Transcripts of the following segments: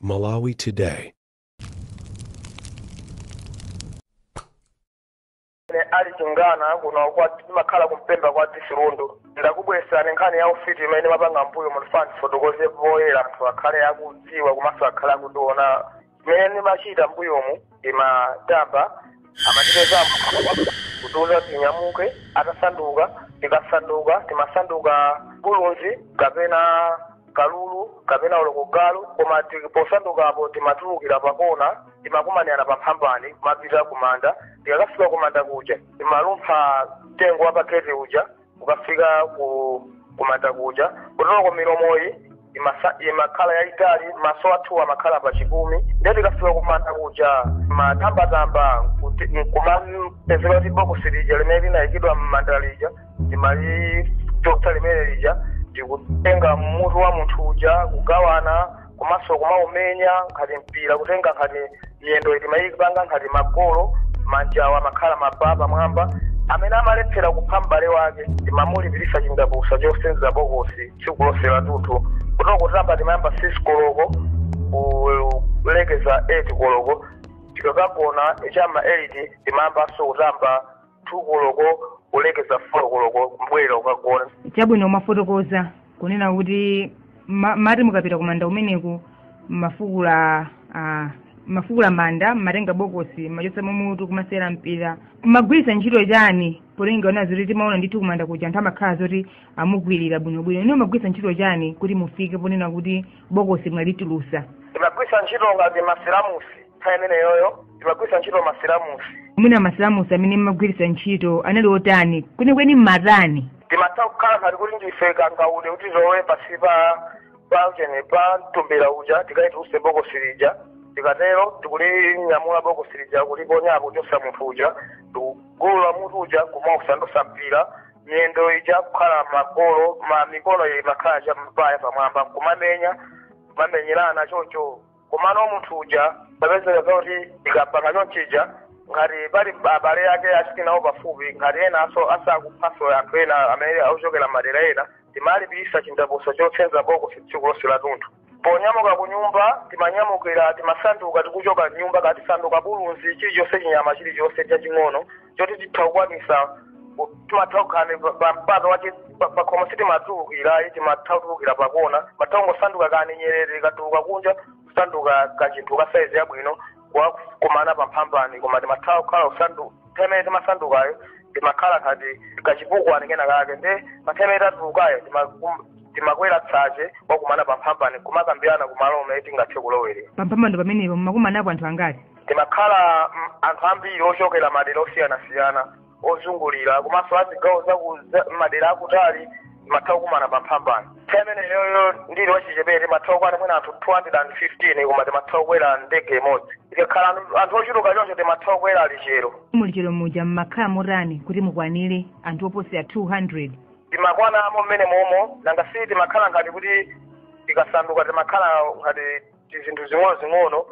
Malawi Today. Ine ali Chingana kuno kwa ndimakhala kumpemba kwa D.C. Lundu. Ndakubweretserani nkhani ya ufiti imene ndimapanga mbuyo ndifuna ndifotokoze poyera anthu akhale akudziwa komanso akhale akundiona. Zimene ndimachita mbuyomu ndimatamba amatipeza kutiuza tinyamuke atasanduka tikasanduka timasanduka bulunzi kapena kalulu kapena uloko galu koma posandukapo timatulukira pakona timakumanirana pa mphambani kumapita kumanda. Tikakafika kumanda kuja timalumpha mtengo wa pageti uja kukafika kumanda kuja kutoloko milomoyi imakhala yayitali maso athu amakhala pa chipumi. Ndiye tikafika kumanda kuja timatambatamba kumapezeka kuti bokosi lija limene linayikidwa m'manda lija timalichotsa limene lija ndikutenga mutu wa munthu uja kugawana komanso kumaumenya ngati mpira kutenga ngati miyendo timayipanga ngati magolo manjawa amakhala mababa pamwamba. Amene amalephera kupha m'bale wake timamulipirisa chindapusa chosenza bokosi tsiku lonse lathunthu. Kutoko kutamba timayamba 6 koloko kulekeza 8 koloko tikakagona chama 8 timayambanso kutamba 2 koloko kulekeza 4 koloko kubwera kukagona. Chabwino mafotokoza kunena kuti mati mukapita kumanda umeneku mafukula manda matenga bokosi machotsa mumutu kumasera mpira magwiritsa ntchito chani potenga ona zoti timaona ndithu kumanda kuja anthu amakhala zoti amugwirira bwinobwino. Inu magwiritsa ntchito chani kuti mufike ponena kuti bokosi mwalitulusa? Timagwiritsa ntchito ngati masilamusi nthawi imeneyoyo timagwiritsa ntchito masilamusi. Mwina masilamusi amene mmagwiritsa ntchito anali otani kwenikweni mmatani? Timatha kukhala ngati kuti ndife kangaude kuti tilowe pansi pa mtumbira uja tikaituluse bokosi lija. Tikatero tikulinyamula bokosi lija kuliponyapo kuchotsa munthu uja tikugulula mutu uja kumausandutsa mpira miyendo ija kukhala magolo mikono iyi imakhala cha mpaya pamwamba kumamenya kumamenyerana choncho. Komano munthu uja papezeka kuti tikapanga chonchija ngati pali abale ake achitinawo pafupi ngati enaso asakuphaso anthu ena amene akuchokera madera ena timalipirisa chindapusa chotsenza bokosi tsiku lonse lathunthu. Ponyamuka ku nyumba timanyamukira timasanduka tikuchoka nyumba katisanduka bulunzi chilichonse chinyama chilichonse chaching'ono choti titha kukwanisa timatha kukhala pampata pakhomo sitimatulukira timatha kutulukira pakona matha kungosanduka kani nyerere ikatuluka kunja kusanduka kachinthu ka saizi yabwino kumana pamphambani. Koma timatha kukhala nthawi imene timasandukayo timakhala ngati kachipukwani kena kake nde pa nthawi imene tatulukayo timakwera tsache wakumana pamphambani kumakambirana kumalo omwe tingathe kulowerera. Pamphambano pamenepo mmakumanapo anthu angati? Timakhala anthu ambiri ochokera madera osiyanasiyana ozungulira komanso azigawo za madera akutali timatha kukumana pamphambani. Nthawi imeneyoyo ndili wachichepere timatha kukwana mwina anthu 215 koma timatha kukwera ndege imodzi. Tikakhala anthu ochuluka choncho timatha kukwera lichero. Mulichero muja mmakhala motani kuti mukwanire anthu oposera 200? Timakwanamo mmene momo nanga si timakhala ngati kuti tikasanduka timakhala ngati tizinthu zing'onozing'ono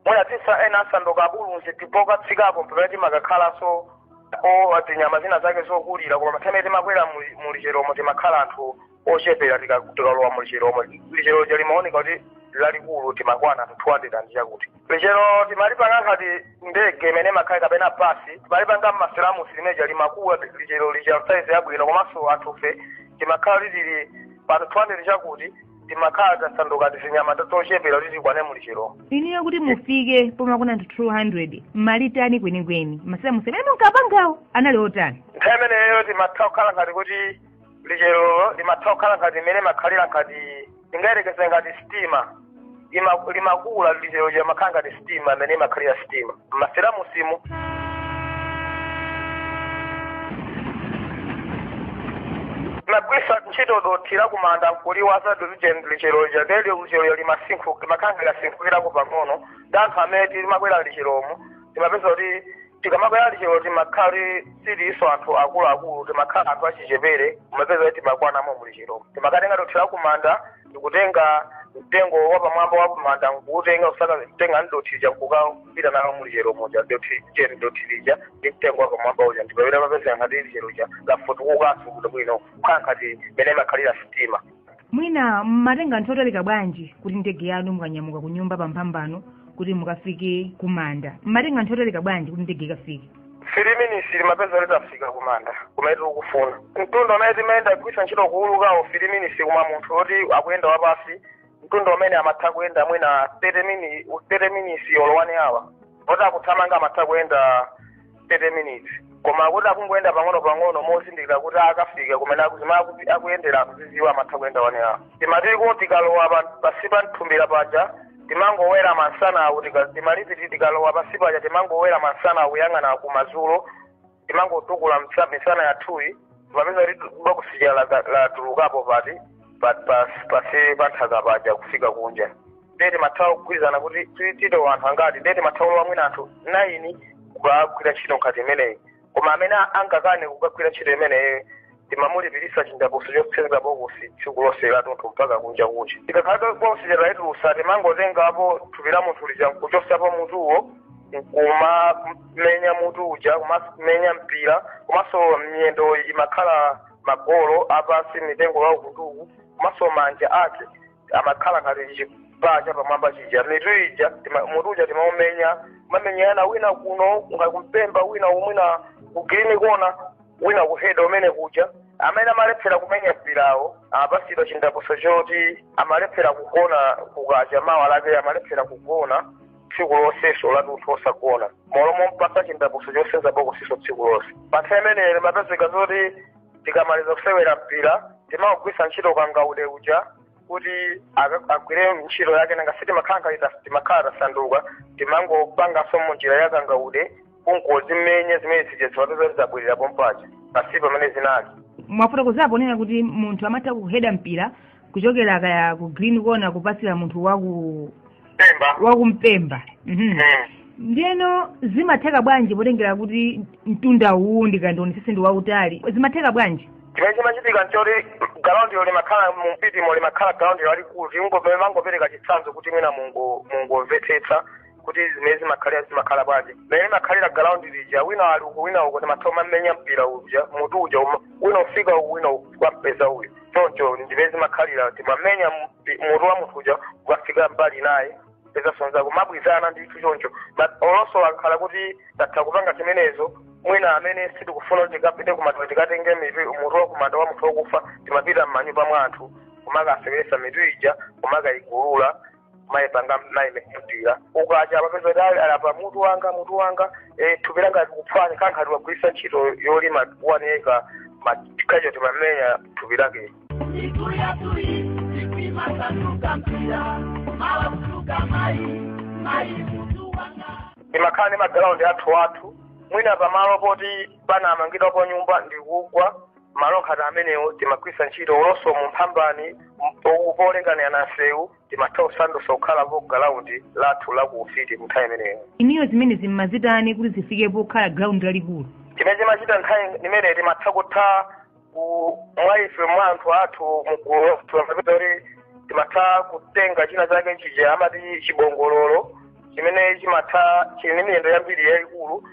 mwina tisa ena asanduka abulunzi tipokatsikapo mpamene timakakhalanso tinyama zina zake zokulira. Koma nthawi imene timakwera mulicheromo timakhala anthu ochepera tikalowa mulicheromo. Lichero lija limaoneka kuti lalikulu timakwana anthu 200 and chakuti. Lichero timalipanga ngati ndege imene imakhala kapena basi timalipanga mmasilamusi limeja limakuwa lichero lija saizi yabwino komanso anthufe timakhala lilili pano 200 chakuti timakhala tasanduka tizinyama tochepera kuti tikwane mulicheromo. Iniyo kuti mufike pomakwana anthu 200 malitani kwenikweni masilamusi amene munkapangawo anali otani? Nthawi imeneyo timatha kukhala ngati kuti lichero limatha kukhala ngati imene imakhalira ngati tingayerekeze ngati sitima limakula lichero lija limakhala ngati sitima imene imakhalira sitima mmasilamusimu. Timagwiritsa ntchito dothi la kumanda nkuliwaza lichero lija ndiye lichero lija limakhala ngati lasinkhukirako pang'ono ndi anthu amene timakwera licheromo timapeza kuti tikamakwera lichero timakhala kuti siliso anthu akuluakulu timakhala anthu achichepere kumapeza kuti timakwanamo mulicheromo. Timakatenga dothi la kumanda ndikutenga mtengo wa pamwamba wa kumanda nkuutenga kusaka mtenga ndi dothi lija nkukapita nalo mulichero muja dothi lija ndi mtengo wa pamwamba uja ndipamene mapeza ngati lichero lija lafutukukanso kuti bwino kukhala ngati mmene imakhalira sitima. Mwina mmatenga anthu otalika bwanji kuti ndege yanu mukanyamuka ku nyumba pamphambano kuti mukafike kumanda, mmatenga anthu otalika bwanji kuti ndege ikafike? 3 minutes limapeza litafika kumanda kumene tikufuna. Mtunda umene timayenda kugwiritsa ntchito kuwulukawo 3 minutes, koma munthu woti akuyenda wapasi mtunda umene amatha kuyenda mwina 30 minutes olo 1 hour, poti akuthamanga amatha kuyenda 30 minutes, koma kuti akungoyenda pang'ono pang'ono mozindikira kuti akafika kumene akuyendera akuziziwa amatha kuyenda 1 hour. Timatiko tikalowa pasi pa nthumbira paja timangowera masana, timaliziti tikalowa pasi paja timangowera masana kuyang'ana kumadzulo, timangotukula misana yathuyi, timapeza kuti bokosi latulukapo pati pasi pa nthaka paja kufika kunja. Ndiye timatha kugwirizana kuti tito anthu angati, ndiye timatha kulowa mwina anthu 9 kukagwira ntchito nkhati imeneyi, koma amene angakane kukagwira ntchito imeneyi timamulipirisa chindapusa chosenza bokosi tsiku lonse lathunthu mpaka kunja kucha. Tikakhala bokosi laitulusa timangotengapo thupi la munthu lija nkuchosapo mutuwo, nkumamenya mutu uja, kumamenya mpira, komanso miyendo imakhala magolo apasi mitengo yawo kunduku, komanso manja ake amakhala ngati chipaa chapamwamba chija. Mitu ija mutu uja timaumenya kumamenyana wina kuno ngakumpemba wina umwina ku green corner wina kuheda umene kuja. Amene amalephera kumenya mpirawo amapasidwa chindapusa choti amalephera kugona kukacha mawa lake, amalephera kugona tsiku lonseso lathunthu osagona, molo mompasa chindapusa chosenza bokosiso tsiku lonse. Pa nthawi imeneyo limapezeka zoti tikamaliza kusewera mpira timagwisa ntchito kangaude uja kuti agwire ntchito yake, nanga si timakhala tasanduka, timangopanganso munjira ya kangaude kungozimenye zimene zija zimapeza zidabwererapo mpaja pasi pamene zinali. Mwafotokozapo ponena kuti munthu amatha kuheda mpira kuchokera kaya ku green corner kupasira munthu waku wakumpemba. Ndiyeno zimatheka bwanji potengera kuti mtunda uwu ndikandionesese ndi wautali, zimatheka bwanji? Chimene chimachitika nchoti galaundi limakhala mumpitimo limakhala galaundi lalikulu, mangopereka chitsanzo kuti mwina mungomvetsetsa kuti zimene zimakhalira zimakhala bwanji. Mmene limakhalira galaundi lija, wina ali uku wina uko, timatha kumamenya mpira uja mutu uja wina ufika uku wina ukampeza uyu, choncho ndimene zimakhalira timamenya mutu wa munthu uja ukafika mbali naye pezasonza kumabwizana ndithu choncho. Olonso akakhala kuti tatha kupanga zimenezo, mwina amene sitikufuna kuti tikapite kumanda tikatenge mutu wa kumanda wa munthu wokufa, timapita m'manyumba mwa anthu kumakasekeresa mitu ija kumakayigulula kumayipanga mayimenya mpira ukacha papeza kuti alapa mutu wanga thupi langa likuphwanya kankhati wagwirisa ntchito yolima 1 acre makacho timamenya thupi lake. Timakhala ndi magalaundi athu mwina pamalo poti panamangidwapo nyumba ndikugwa malo nkhati amenewo timagwisa ntchito olonso mumphambani polekanirana nsewu timatha kusandusa kukhalapo galaundi lathu lakuufiti nthawi imeneyo. Iniyo zimene zimmazitani kuti zifike pokhala galaundi lalikulu? Chimene chimachita nthawi imeneyi timatha kutha mwa ife mwa anthu athu mugulu timapeza kuti timatha kutenga china chake chija amati chibongololo chimene chimatha chili ndi miyendo yambiri yayikulu,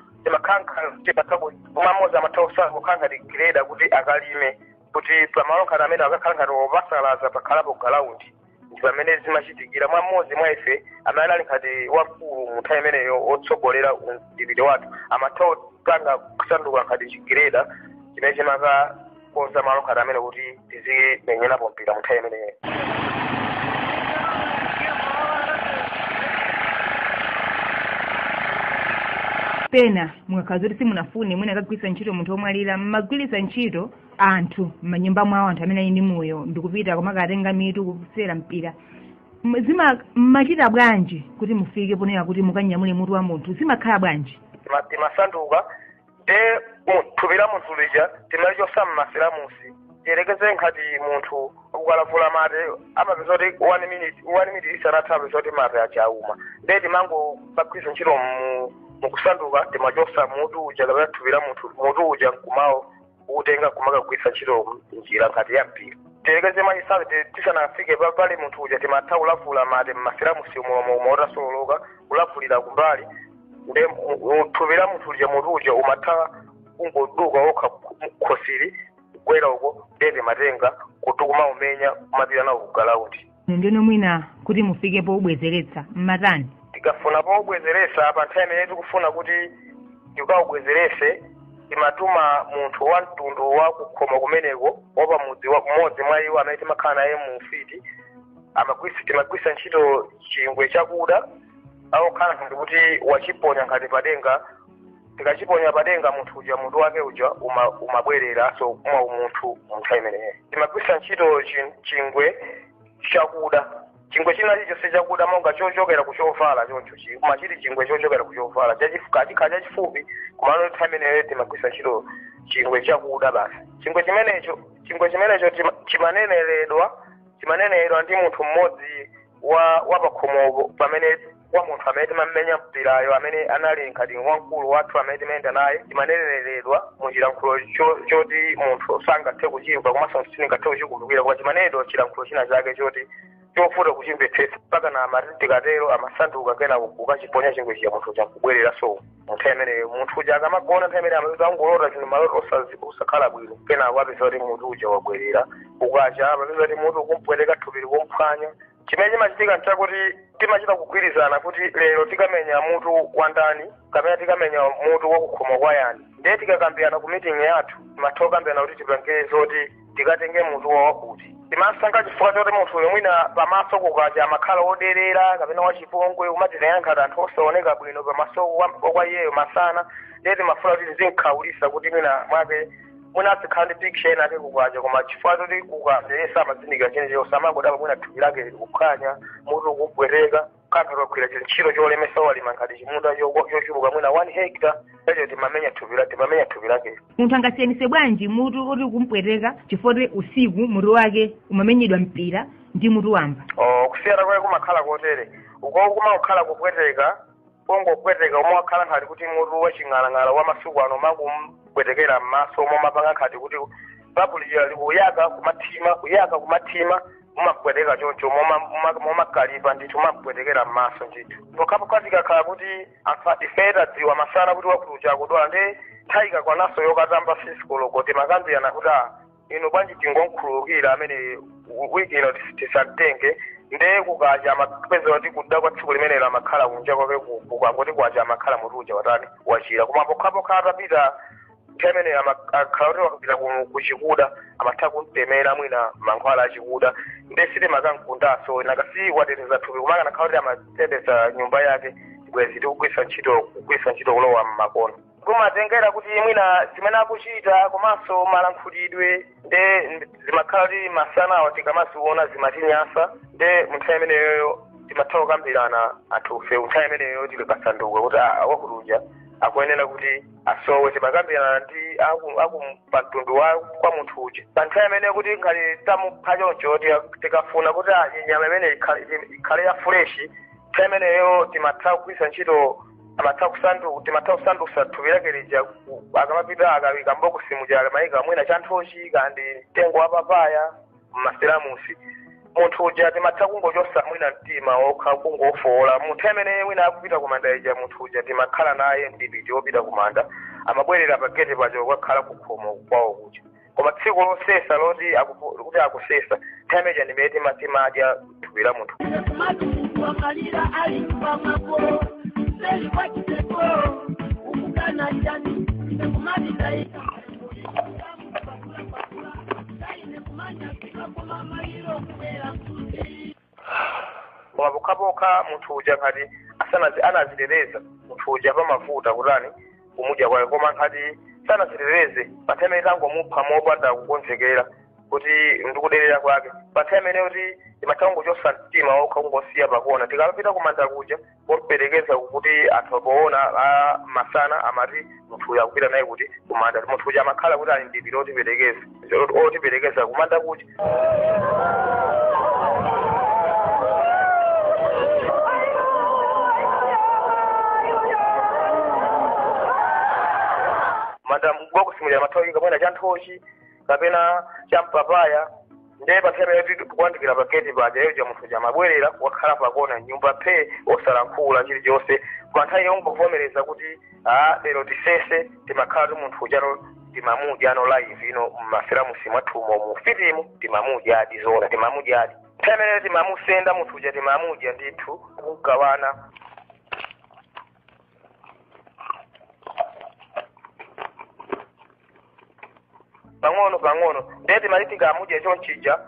timakhala kumamoza amatha kukhala ngati greda kuti akalime kuti pamalo nkhati amene akakhala ngati opasalaza pakhalapo galaundi. Ndi pamene zimachitikira mwa mmodzi mwa ife amene ali ngati wamkulu mu nthawi imeneyo otsogolera mdipiti wathu amatha kupanga kusanduka ngati chigreda chimene chimakakonza malo nkhati amene kuti tizimenyerapo mpira mu nthawi imeneyo. Pena mukakhala zoti simunafune mwina akagwiritsa ntchito munthu omwalira, mmagwiritsa ntchito anthu m'manyumba mwawo anthu amene ali ndi moyo ndikupita kumakatenga mitu kusera mpira, mmachita bwanji kuti mufike ponena kuti mukanyamule mutu wa munthu, zimakhala bwanji? Timasanduka nde thupi la munthu lija timalichosa mmasilamusi. Tiyerekeze nkhati munthu ukalavula mate amapeza kuti 1 minute isanatha apeza kuti mate aja auma, nde timangopagwiritsa ntchito mukusanduka timachosa mutu uja kapena thupi la munthu mutu uja nkumawo utenga kumakagwiritsa ntchito njira nkhati ya mpira. Tiyerekeze machisabe tisanafike pali munthu uja timatha kulavula mate mmasilamusi mulomo uma otasololoka kulavulira kumbali, nde thupi la munthu uja mutu uja umatha kungoduka okha mkhosiri kugwera uko, ndiye timatenga kuti kumaumenya kumapita nawo ku galaundi. Ndino mwina kuti mufike pobwezeretsa mmatani? Tikafuna pobwezeretsa, pa nthawi imene tikufuna kuti tikawubwezerese, timatuma munthu wa mtundu wa kukhoma kumeneko, wapamudzi mmodzi mwa iwo amene timakhala naye mu ufiti. Timagwisa ntchito chingwe chakuda akukhala ngati kuti wachiponya ngati padenga. Tikachiponya padenga, munthu uja mutu wake uja umabwerera so mwa umunthu. Mu nthawi imeneyo timagwisa ntchito chingwe chakuda, chingwe china chilichonse chakuda monga chochokera kuchovala choncho, koma chili chingwe chochokera kuchovala chikhala chachifupi. Komano nthawi imeneyo timagwisa ntchito chingwe chakuda basi. Chingwe chimenecho chimaneneredwa ndi munthu mmodzi wa wapakhomopo, pamene wa munthu amene timammenya mpirayo, amene anali ngati wamkulu wathu amene timayenda naye. Chimaneneredwa muchilankhulo choti munthu sangathe kuchimva, komanso sitingathe kuchikumbukira, koma chimanenedwa chilankhulo china chake choti chovuta kuchimvetsetsa, mpaka na amati tikatero amasanduka, kena kukachiponya chingwe chija, munthu uja nkubwerera. So munthu imeneyo, munthu uja akamagona nthawi imene amapeza angolota chinthu, maloto osakhala bwino. Kenako apeza kuti munthu uja wabwerera. Ukacha amapeza kuti mutu ukumpweteka, thupi likumphwanya. Chimene chimachitika nchakuti timachita kugwirizana kuti lero tikamenya mutu wa ndani kapena tikamenya mutu wakukhoma kwa yani. Ndiye tikakambirana ku meeting yathu, timatha kukambirana kuti tipange zoti tikatenge mutu wa wakuti. Timasankha chifukwa choti munthu uyo mwina pamaso kukacha amakhala oderera kapena wachipongwe, umatinayankha anthu osaoneka bwino pamaso kwa iyeyo masana. Ndiye timafuna kuti tizinkhawulisa kuti mwina mwake mwina azikhala ndi picture ina ake kukacha. Koma chifukwa choti kukacha iye samazindikira chenichonse, amangodaba mwina thupi lake likuphwanya, mutu ukumpweteka, kanthu akagwira ntchito cholemesa, walima ngati chimunda chochuluka mwina 1 hectare, echo timamenya thupi lake. Munthu angasiyanise bwanji mutu oti kumpweteka chifukwa kuti usiku mutu wake umamenyedwa mpira ndi mutu wamba? Oh, kusiyana kwake kumakhala kotere: uko kumakhala kupweteka kongopweteka, umwe wakhala ngati kuti mutu waching'alang'ala wa masiku ano umangompwetekera m'maso, omwe umapanga ngati kuti babulija likuyaka kumathima, kuyaka kumathima, umapweteka choncho momakalipa ndithu, umapwetekera m'maso ndithu. Pokhapokha tikakhala kuti anthu ife tadziwa masana kuti wakuti akudwala, ndi nthawi ikakwanaso yokatamba sisikoloko, timakambirana kuti, "Ah, inu bwanji tingonkhululukira amene wiki ino tisamtenge?" Nde kukacha amapeza kuti kuda kwa tsiku limenelo amakhala kunja kwake kukangoti kwacha amakhala mutu uja watani, wachira. Koma pokhapokha atapita nthawi imeneyo akhala kuti wakapita kuchikuda, amatha kumtemera mwina mankhwala achikuda, nde sitimakankundaso nakasi wateteza thupi. Koma akanakhala kuti amateteza nyumba yake, bwezi tikugwisa ntchito kugwisa ntchito kulowa mmakono. Kumatengera kuti mwina zimene akuchita komanso malankhulidwe, nde zimakhala kuti masanawa tikamaziona zimatinyasa. Nde munthawi imeneyoyo timatha kukambirana anthufe nthawi imeneyo tikasanduka kuti, "Ah, wakuti uja akuyenera kuti asowe." Timakambirana ndi aku pamtundu wa kwa munthu uja pa nthawi imene kuti ngati tamupha choncho, tikafuna kuti, ah, nyama imene ikhale ya fresh, nthawi imeneyo timatha kugwisa ntchito timatha kusandusa thupi lake lija. Akamapita akawika mbokusi muja, amayika mwina chanthochi kandi mtengo wa papaya mmaseramusi, munthu uja timatha kungochosa mwina mtima wokha, kungofola. Munthu amene mwina akupita kumanda ija, munthu uja timakhala naye mdipiti wopita kumanda, amabwerera pa gate paja kukakhala kukhomo kwawo kuja. Koma tsiku losesa loti kuti akusesa, nthawi imeneja ndimene timadya thupi la munthu. Kumati munthu amalira ali pamako seli kwa kiteko ukukana chani ine kumati ndaika ine kumanya sikakoma maliro kubera msuzi. Koma pokhapokha munthu uja ngati anazitereza, munthu uja pamavuta kutani kumudya kwake. Koma ngati sanazitereze, pa nthawi imene tangomupha mopanda kukonzekera kuti ndikuderera kwake, pa nthawi imene kuti timatha kungochosa mtima wokha, kungosiya pakona, tikamapita kumanda kuja komperekeza kuti anthu poona a masana amati munthu uyu akupita naye kuti kumanda. Munthu uja amakhala kuti ali mdipiti otiperekeza kumanda kuja. Manda bokosi muja amatha kuyika mwina chanthochi kapena champapaya. Ndiye pa nthawi imene tikuyandikira pa gate paja, iyo munthu uja amabwerera kukakhala pakona nyumba phe, osalankhula chilichonse. Kwa nthawi yongovomereza kuti, "Ah, lero tisese," timakhala ti munthu ujano Timamudya ano live ino mmaseramusi mwathumo mu fitimu, timamudya adi zona, timamudya adi. Nthawi imeneyo timamusenda munthu uja, timamudya ndithu kugawana. Pang'ono pang'ono ndiye timati tikamudya chonchija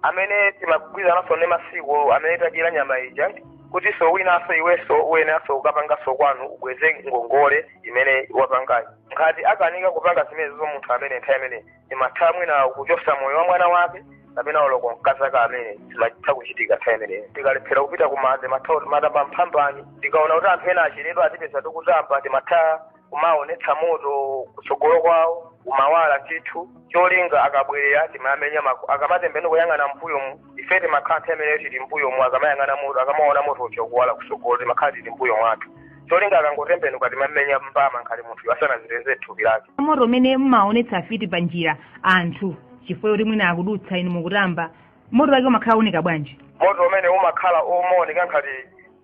amene timagwirizananso ndi masiku amene tadyera nyama ija, kuti so winanso iwenso uyeneranso ukapanganso kwanu ubweze ngongole imene wapangayi. Ngati akanika kupanga zimenezo munthu amene nthawi imene timatha mwina kuchosa moyo wa mwana wake kapena uloko mkazaka amene zimatha kuchitika nthawi imeneyo. Tikalephera kupita kumanda timatha timatamba mphambani, tikaona kuti anthu ena acheredwa atipeza tikutamba, timatha kumaonetsa moto kutsogolo kwawo kumawala ndithu, cholinga akabwerera timamenya akamatembenuka kuyang'ana mbuyomu, ife timakhala nthawi imeneyo tili mbuyomu, akamayang'ana moto akamaona moto uja kuwala kutsogolo timakhala tili mbuyo mwathu, cholinga akangotembenuka timamenya mbama nkhali munthu asanaziteze thupi lake. Moto umene mmaonetsa afiti pa njira anthu chifukwa kuti mwina akudutsa inu mukutamba, moto wake umakhala uoneka bwanji? Moto umene umakhala omaoneka nkhati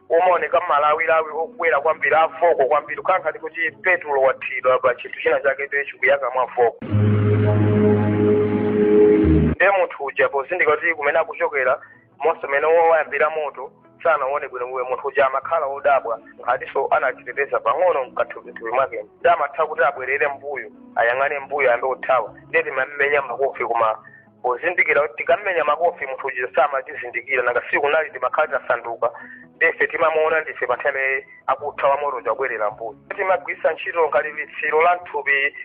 umaoneka mmalawilawi okwera kwambiri avoko kwambiri, kukhala nkhati kuti petulo wathidwa pa chinthu china chake chikuyaka mwa voko. Ndiye munthu uja pozindika kuti kumene akuchokera monse umene wayambira moto sanaone bwinobwino, munthu uja amakhala odabwa nkhatinso anachiteteza pang'ono mkathupithupi mwake, ndi amatha kuti abwerere mbuyo ayang'ane mbuyo ayambe kuthawa. Ndiye timammenya makofi, koma pozindikira kuti tikammenya makofi munthu uja samatizindikira, nanga siku nali timakhala tasanduka ndife timamuona ndife pa nthawi imene akuthawa moto uja kubwerera mbuyo. Timagwiritsa ntchito ngati litsiro la mthupi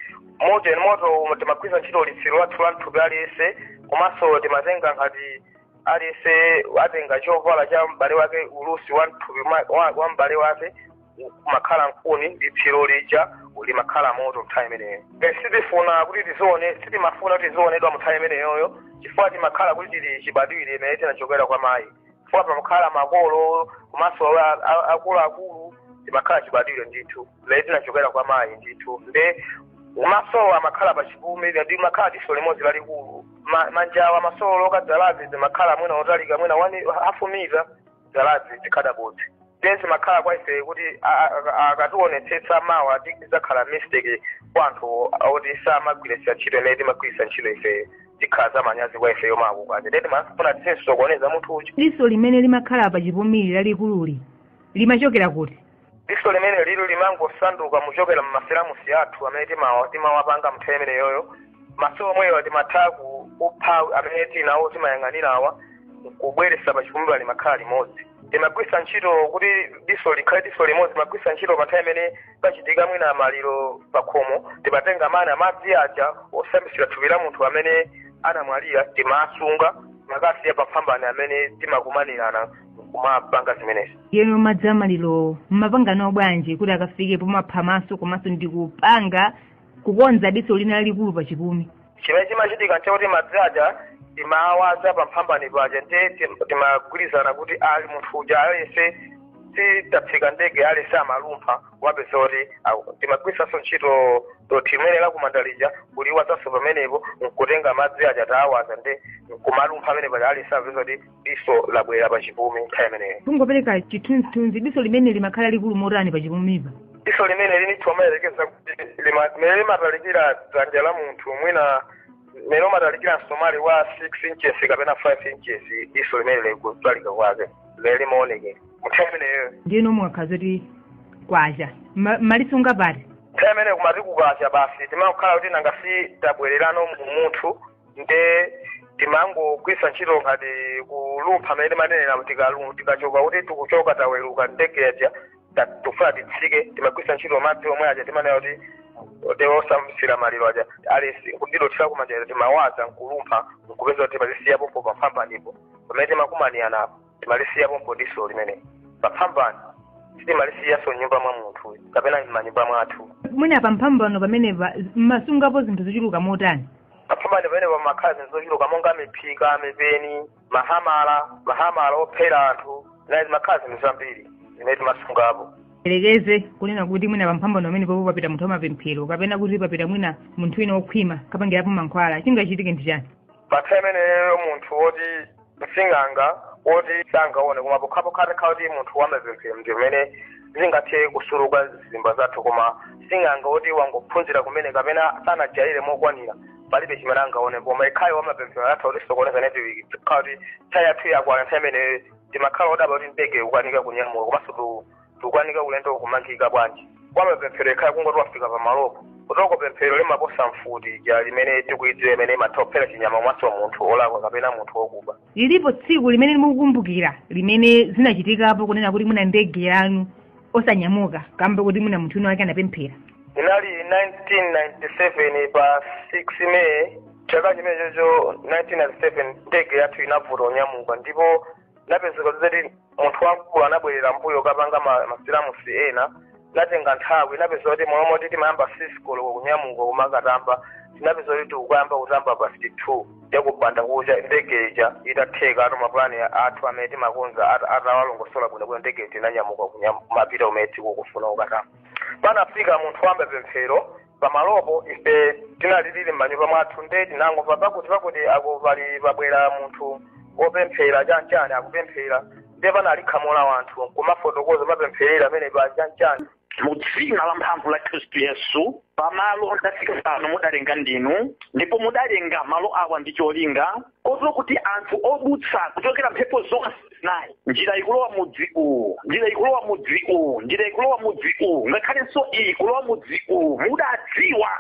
moto moto, timagwiritsa ntchito litsiro lathu la mthupi aliyense, komanso timatenga ngati aliyense atenga chovala cha m'bale wake, ulusi wa mthupi wa m'bale wake kumakhala nkhuni, litsiro lija limakhala moto nthawi imeneyo. Sitifuna kuti tizione, sitimafuna kuti tizionedwa mu nthawi imeneyoyo, chifukwa timakhala kuti tili chibadwire imene tinachokera kwa mayi, chifukwa pamakhala makolo komanso akuluakulu, timakhala chibadwire ndithu imene tinachokera kwa mayi ndithu. Nde masowo amakhala pachipumi ndi makhala diso limodzi lalikulu, manjawa masolo okadzalazi zimakhala mwina otalika mwina 1.5 mita dzalazi zikhadabodzi. Ndiye zimakhala kwa ife kuti akationetsetsa mawa tidzakhala mistake kwa anthu oti samagwiritsa ntchito imene timagwiritsa ntchito ife, tikhala zamanyazi kwa ifeyo makukazi. Ndiye timafuna tisinsokoneza munthu uja. Diso limene limakhala pachipumili lalikululi limachokera kuti? Diso limene lili limangosanduka muchokera mmaseramusi athu amene timawapanga mnthawi imeneyoyo. Maso omweyo timatha kupha amene tinawo timayang'anirawa kubweresa pachipumi limakhala limodzi. Timagwiritsa ntchito kuti diso likhale diso limodzi, timagwiritsa ntchito pa nthawi imene pachitika mwina maliro pakhomo, timatenga mana madzi aja osambisira thupi la munthu amene anamwalira, timasunga makasiya pamphambani amene timakumanirana kumapanga zimenezi. Yeno madzi amaliro mmapangano bwanji kuti akafike pomapha maso komanso ndi kupanga kukonza diso lina lalikulu pachipumi? Chimene chimachitika nchakuti madzi aja timawaza pamphambani paja, ndiye timagwirizana kuti ali munthu uja aliyense sitatsika ndege aliyense amalumpha wapeza kuti timagwiritsanso ntchito dothi limene lakumanda lija kuliwazanso pamenepo nkutenga madzi aja tawaza ndi nkumalumpha amene paja aliyense apeza kuti diso labwera pachipumi nthawi imeneyo. Kungopereka chithunzithunzi, diso limene limakhala likulu motani pachipumipa? Diso limene lini timayerekeza kuti limene limatalikira dzanja la munthu mwina mene umatalikira msomali wa 6 inches kapena 5 inches, diso limene likutalika kwake limene limaonekera nthawi imeneyo. Ndiyeno mwakhaza kuti kwacha malisunga pati? Nthawi imene kumati kukacha basi timakhala kuti nanga si tabwererano munthu, nde timangogwiritsa ntchito ngati kulumpha amene timanenera tikachoka kuti tikuchoka taweruka ndege yaja tikufuna titsike, timagwiritsa ntchito madzi omwe aja timanena kuti osambisira maliro aja alesi kudilothera kumanja timawaza nkulumpha nkupeza kuti timazisiya pompo pamphambanipo pamene timakumaniranapo, timalisiya pompo diso limene pamphambani, sitimalisiyaso nyumba mwa munthu kapena m'manyumba mwathu. Mwina pamphambano pamenepa mmasungapo zinthu zochuluka motani? Pamphambani pamene pamakhala zinthu zochuluka monga miphika, mipeni, mahamala ophera anthu, naye zimakhala zinthu zambiri zimene timasungapo. Elekeze kunena kuti mwina pamphambano pamene popo papita munthu wamapemphero kapena kuti papita mwina munthu wina wokhwima kapangirapo mankhwala, chingachitike ndi chani? Pa nthawi imeneyo munthu woti msing'anga woti sangaone, koma pokhapokha atakhala kuti munthu wamapemphero ndi pamene Zingathe kusuluka zizimba zathu, koma sing'anga oti wangophunzira kumene kapena sanajaire mokwanira, palibe chimene angaone. Koma ikhayo wamapemphero atha kutisokoneza network, khala kuti nthawi yathu yakwana. Nthawi imene timakhala odaba kuti ndege ikukanika kunyamuka, komanso tikukanika ulendo kumangika bwanji. Wamapemphero ikhayo kungoti wafika pamalopo, kutoko pemphero limaposa mfuti ija limene tikuidziwa, imene imatha kuphera chinyama komanso munthu olakwa kapena munthu wokuba. Lilipo tsiku limene mukukumbukira limene zinachitikapo, kunena kuti mwina ndege yanu osanyamuka kamba kuti mwina munthu wina wake anapemphera? Inali 1997 pa 6 May chaka chimenechocho, 1997, ndege yathu inavuta kunyamuka, ndipo napezeka zoti munthu wamkulu anabwerera mbuyo kapanga masilamusi ena. Natenga nthawi, napeza kuti momwe timayamba 6 koloko kunyamuka kumakatamba, tinapeza kuti tikukayamba kutamba pa 2 yakupanda kucha, ndege ija itatheka ato mapulani athu amene timakonza atawalongosola bwinobwino. Ndege ija inanyamuka kumapita kumene tikukufuna kukatamba. Panafika munthu wamba pemphero pamalopo, ife tinali tili m'manyumba mwathu, nde tinangomva pakuti pakuti ako pali pabwera munthu wopemphera chanchani, akupemphera. Nde panali khamu la wanthu kumafotokoza mapempherera amene pa chanchani. Mu dzina la mphamvu la Khristu Yesu, pamalo ndafika pano mudalenga ndinu, ndipo mudalenga malo awa ndi cholinga, kotero kuti anthu odutsa kuchokera mphepo zonse zinayi, njira ikulowa mudzi uwu, njira ikulowa mudzi uwu, njira ikulowa mudzi uwu, ngakhalenso iyi kulowa mudzi uwu, mudadziwa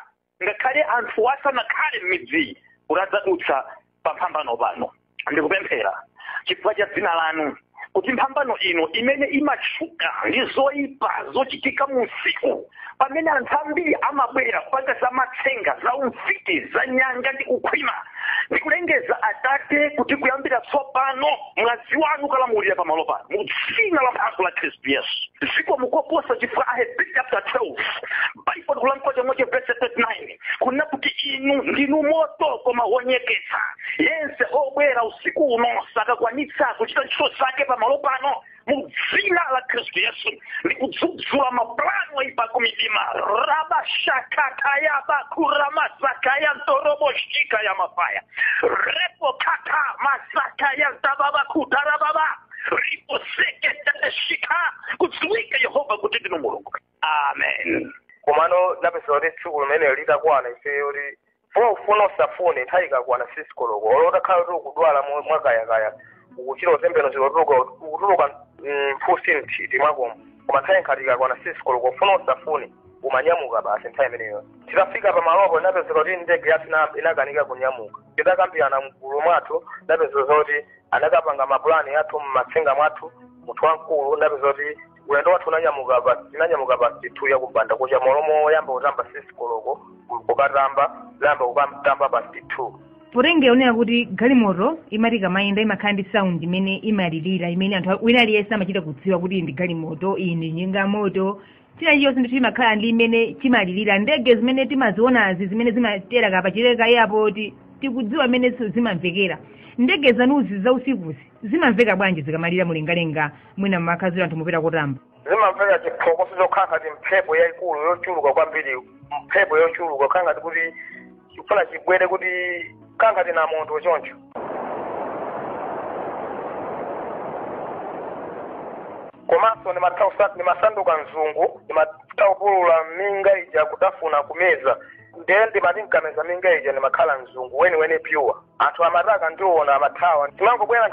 ngakhale anthu asanakhale m'midziyi kuti adzadutsa pa mphambano pano. Ndikupemphera chifukwa cha dzina lanu kuti mphambano ino imene imatchuka ndi zoyipa zochitika mu usiku, pamene anthu ambiri amabwera kupanga za matsenga, za umfiti, za nyanga ndi kukhwima, ndikulengeza Atate kuti kuyambira tsopano mwazi wanu ukalamulira pamalo pano mu dzina la mphamvu la Khristu Yesu. Zikomo koposa chifukwa Ahebri chapter 12 Bible kulankhula chomwecho, verse 39, kunena kuti inu ndinu moto koma wonyeketsa. Yense obwera usiku uno sakakwanitsa kuchita ntchito zake pamalo pano mu dzina la Khristu Yesu. Ndikudzudzula mapulani oyipa kumidima rabashakatayabakuramasakaya ntoroboshika ya mafaya repokata masakaya ntababakutarababa riposeketeleshika. Kudziwika Yehova kuti ndinu Mulungu. Amen. Komano napeza kuti tsiku limene litakwana, ife kuti funa ufuna usafune, nthawi ikakwana 6 koloko, olo utakhala kuti ukudwala mwakayakaya, ukuchita utembenuziro, ukutuluka mphusi mthiti mwakomo, koma nthawi nkhati ikakwana 6 koloko, ufuna usafune, umanyamuka basi. Nthawi imeneyo titafika pamalopo, napezeka kuti ndege yathu inakanika kunyamuka. Titakambirana mgulu mwathu, napezeka kuti anakapanga mapulani athu mmatsenga mwathu munthu wamkulu. Napeza kuti ulendo wathu unanyamuka pa tinanyamuka pa 2 yakupanda kucha, molomo oyamba kutamba 6 koloko kukatamba, layamba kukatamba pa 2. Potengera unena kuti galimoto imati kamayenda imakhala ndi sound imene imalirira, imene anthu wina aliyense amachita kudziwa kuti iyi ndi galimoto, iyi ndi njinga moto, china chilichonse ndithu imakhala ndi imene chimalirira. Ndege zimene timazionazi zimene zimatera kapachileka airport, tikudziwa imene zimamvekera. Ndege zanuzi za usikuzi zimamveka bwanji zikamalira mulengalenga, mwina mmakhaziro anthu mupita kutamba? Zimamveka chiphokoso chokhala ngati mphepo yayikulu yochuluka kwambiri, mphepo yochuluka khala ngati kuti chikufuna chibwere, kuti khala ngati namondo choncho. Komanso ndimasanduka mzungu, ndimatha kupulula minga ija kutafuna kumeza. Ndiye ndimati nkameza minga ija, ndimakhala mzungu weniweni pure. Anthu amataka ndiona amathawa. Chimangobwera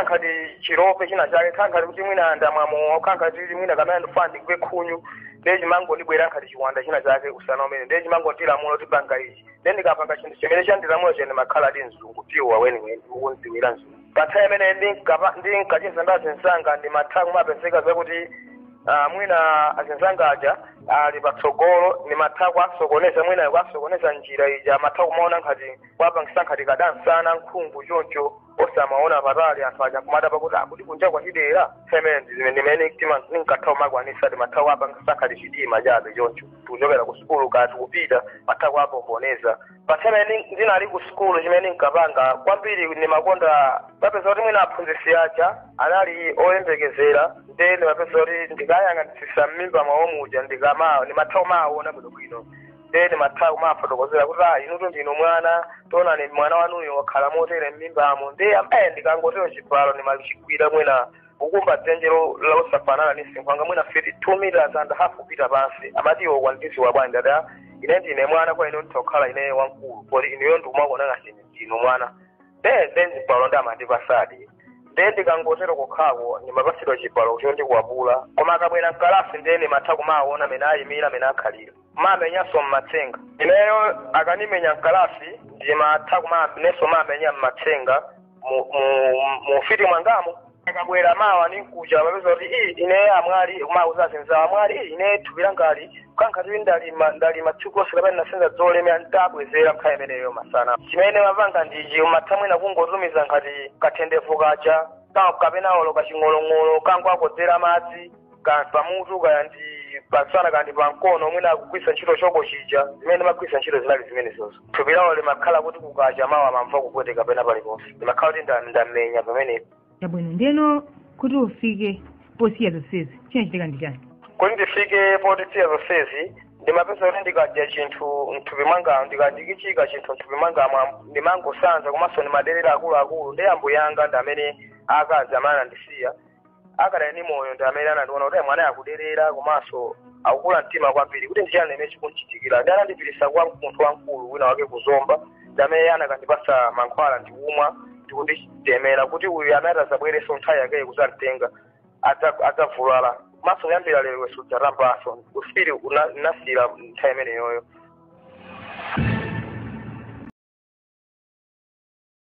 nkhati chirope china chake, khala ngati kuti mwina ndamwamowa, khala ngati mwina kamene ndifuna ndigwe khunyu. Ndiye chimangondibwera nkhati chiwanda china chake usana umene, ndiye chimangondilamula kuti panga ichi. Ndiye ndikapanga chinthu chimene chandilamula chene, ndimakhala ndi mzungu pure weniweni, ukunziwira mzungu. Pa nthawi imene ndinkacheza ndi azinzanga, ndimatha kumapezeka zakuti mwina azinzanga aja ali patsogolo, ndimatha kuwasokoneza, mwina kuwasokoneza njira ija, amatha kumaona nkhati kuwapangisa nkhati kadansana nkhungu choncho, osamaona patali. Anthu aja kumadaba kuti akuti kunja kwachidera. Nthawi imene ndimene ndinkatha kumakwanisa, ndimatha kuwapangisa nkhati chidima chabe choncho. Tikuchokera ku sukulu kati kupita, matha kuwapomboneza. Pa nthawi imene ndinali ku sukulu, chimene ndinkapanga kwambiri, ndimakonda papeza kuti mwina aphunzitsi aja anali oyembekezera, nde ndimapeza kuti ndikayang'anisisa m'mimba mwawo muja, ndimatha kumaona bwinobwino. Nde ndimatha kumafotokozera kuti ah, inutu ndinu mwana, tionani mwana wanuyo wakhala motere m'mimbamo. Nde ndikangotero chibalo ndimachigwira mwina. Kukumba dzenje losafanana ni msinkhu wanga, mwina fiti 2 meters and half kupita pansi. Amati iwo kwandiziwa bwanji? Ndati, "Ah, ine ndine mwana kwa ine, nditokhala ine wamkulu poti ineyo ndikumakona ngati ndinu mwana." Then zibalo ndi amandipasadi. Nde ndikangotero kokhako ndimapasidwa chibalo chondikwapula. Koma akabwera mkalasi, ndiye ndimatha kumaona amene ayimira, amene akhalira. Mamenyanso mmatsenga. Ineyo akanimenya mkalasi, ndimatha kuma nenso mamenya mmatsenga mu fiti mwangamo. Akabwera mawa ninkuja, mapeza kuti iyi ine amwali kumauza azinzawo, amwali, iyi ine thupi langali kankhati ndalima, ndalima tsiku lonse kapena nasenza zolemera. Ntabwezera nthawi imeneyo masana. Chimene mapanga ndichi, umatha mwina kungotumiza ngati kathendevu kaja kapena olo kaching'olong'olo kangoakodzera madzi ka pamutu, kaya ndi pasana, kandi pamkono, mwina akugwisa ntchito choko chija. Zimene magwisa ntchito zinali zimenezozo. Thupi lawo limakhala kuti kukacha mawa amamva kupweteka pena paliponse, limakhala kuti ndamenya pamenepo. Chabwino, ndeno kuti ufike posiya zonsezi, chinachitika ndi chani? Kuti ndifike potisiya zonsezi, ndimapeza kuti ndikadya chinthu mthupi mwanga, ndikichika chinthu mthupi mwanga ndimangosanza, komanso ndimaderera akuluakulu. Ndi ambuye anga ndi amene akazi amene anandisiya akadali ndi moyo, ndi amene anandiona kuti mwana akuderera komanso akukula mtima kwambiri, kuti ndichani imene chikunchitikira. Ndi anandipitisa kwa munthu wamkulu wina wake kuzomba, ndi amene anakandipasa mankhwala ndikumwa ndikunditemera kuti uyu amene atazabwereso nthawi yakeyo kuzamtenga adzavulala. Komanso kuyambira lero sudzatambaso ufiri. Unasira nthawi imeneyoyo.